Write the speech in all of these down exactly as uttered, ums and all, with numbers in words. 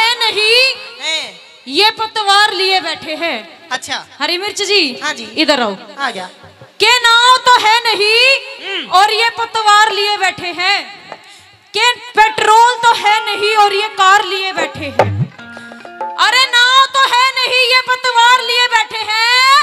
है नहीं, हैं। ये पतवार लिए बैठे हैं। अच्छा। हरी मिर्च जी, हाँ जी। इधर आओ। आ गया। के नाव तो है नहीं हम्म। और ये पतवार लिए बैठे हैं, के पेट्रोल तो है नहीं और ये कार लिए बैठे हैं। अरे नाव तो है नहीं, ये पतवार लिए बैठे हैं,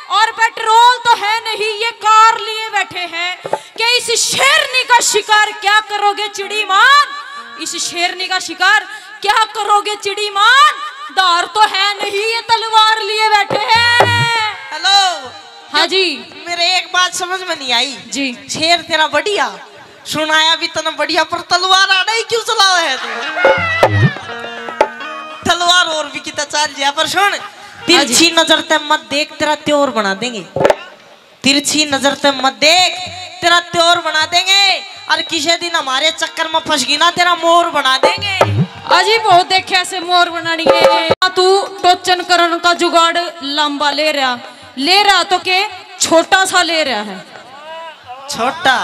और पेट्रोल तो है नहीं, ये कार लिए बैठे हैं। कि इस शेरनी का शिकार क्या करोगे चिड़ीमान, इस शेरनी का शिकार क्या करोगे चिड़ीमान, धार तो है नहीं, ये तलवार लिए बैठे हैं। हेलो। हाँ जी। मेरे एक बात समझ में नहीं आई। जी। शेर तेरा बढ़िया, सुनाया भी तने बढ़िया, पर तलवार आड़ा ही क्यों चलावे है तू? तलवार और भी कितना चाल जाए, पर सुन, हाँ जी। तिरछी नजर ते मत देख, तेरा त्योर बना देंगे। तिरछी नजर ते मत देख, तेरा त्योर बना देंगे। और किसी दिन हमारे चक्कर में फंस गई ना, तेरा मोर बना देंगे। अजी बहुत देखे से मोर बनानी है। तू टोचन करण का जुगाड़ लंबा ले रहा, ले रहा तो के छोटा सा ले रहा है। छोटा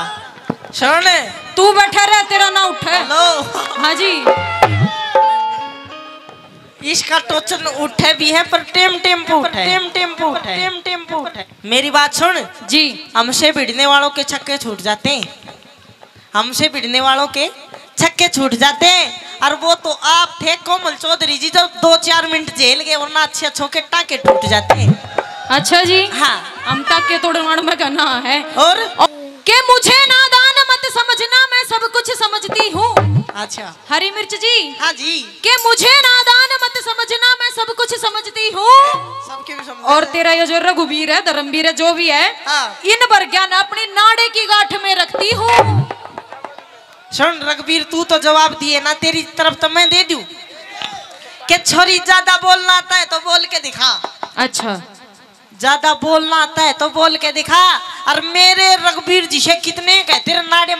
सुन। तू बैठा रह, तेरा ना उठे। हेलो। हाँ जी। इसका टोचन उठे भी है, पर टेम टेम पे उठे, टेम टेम पे उठे, टेम टेम पे उठे। मेरी बात सुन। जी। हमसे भिड़ने वालों के छक्के छूट जाते हैं, हमसे भिड़ने वालों के छक्के छूट जाते हैं। और वो तो आप थे कोमल चौधरी जी, जो दो चार मिनट झेल गए, वरना अच्छे अच्छों के टाके टूट जाते हैं। अच्छा जी। हाँ। हम टाके तोड़वाण में घना है। और? और के मुझे नादान मत समझना, मैं सब कुछ समझती हूँ। अच्छा। हरी मिर्च जी। हाँ जी। के मुझे नादान मत समझना, मैं सब कुछ समझती हूँ। सबके भी समझ। और तेरा ये जो रघुवीर है, धर्मवीर है, जो भी है, हाँ। इन वर्ग्या ने अपनी नाड़े की गांठ में रखती हूँ। सुन रघुवीर, तू तो जवाब दिए ना, तेरी तरफ तो मैं दे दूं। कि छोरी, ज्यादा बोलना आता है तो बोल के दिखा। अच्छा। ज्यादा बोलना आता है तो बोल के दिखा। और मेरे रघुवीर जी से कितने कह, तेरे नाड़े